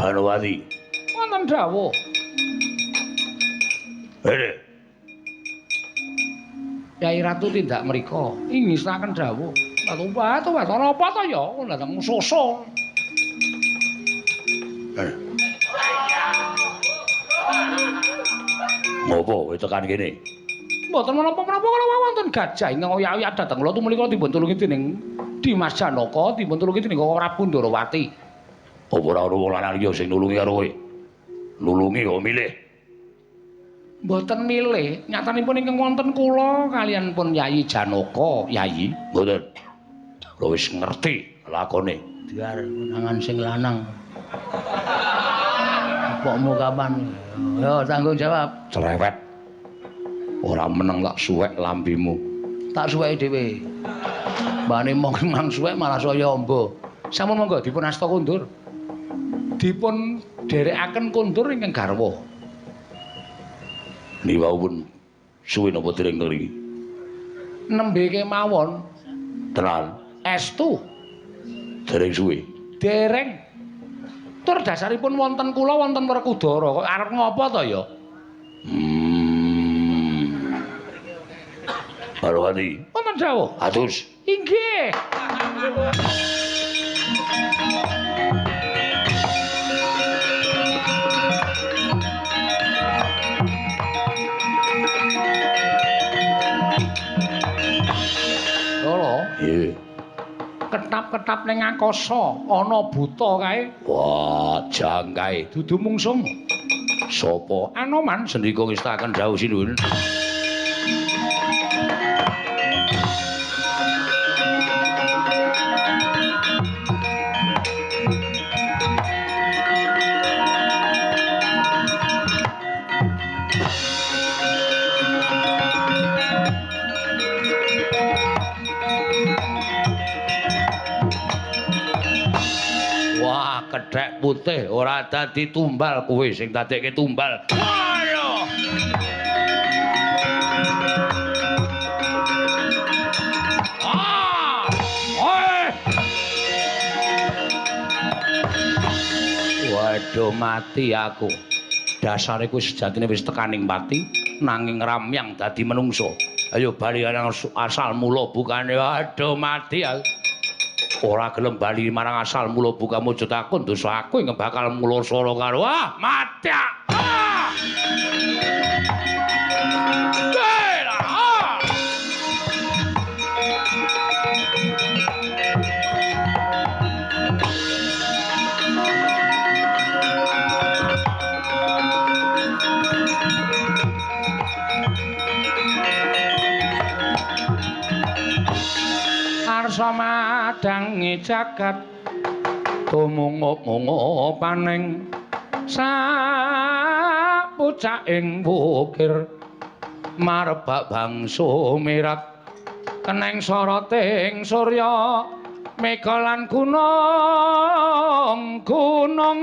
Banowati. Wonten dawuh. Rene. Yai Ratu tindak mriko ngisaken dawuh. Watu ana apa to ya? Dateng susul. Ngopo kowe tekan kene? Mboten menapa-menapa kala wonten gajah ingkang oyak-oyak dhateng kula tumuli dipun tulungi dening Dimas Janaka, dipun tulungi dening Kakang Prabu Ndorowati. Apa ora ana wong lanang liya sing nulungi karo kowe? Nulungi kok milih? Mboten milih, nyatanipun ingkang wonten kula kaliyan pun Yayi Janaka, Yayi. Mboten. Kula wis ngerti lakone. Biar konangan sing lanang. Pokmu kapan? Yo tanggung jawab. Cerewet. Ora meneng tak suwek lambimu. Tak suweki dhewe. Mbane mong mang suwek malah saya amba. Sampun monggo dipun asta kundur. Dipun dherekaken kundur ingkang garwa. Niki wau pun suwe napa dereng teng mriki? Nembe kemawon. Tenan. Estu. Dereng suwe. Dereng. Tur dasaripun wonten kula wonten Werkudara kok arep ngopo to ya? Banowati. Wonten dawuh. Atus. Inggih. Loro. Nggih. Ketap-ketap ning angkasa ana buta kae. Wah, jangkae. Dudu mungsung. Sapa? Anoman Sendika ngestaken dawuh sinuwun. Wah, kethek putih ora dadi tumbal kowe sing dadekke tumbal. Ayo. Ah! Oi! Waduh mati aku. Dasare kuwi sejatine wis tekaning pati nanging ramyang dadi menungso. Ayo bali nang asal mula bukane. Waduh mati aku. Ora gelem bali marang asal mula buka mujud aku dosa aku ingkang bakal mula sora karo ah mati ah. Ah. Arsa madangi jagat tumungup-mungup paning sapucaking wukir marbak bangsa mirat keneng soroting surya mega lan gunung gunung.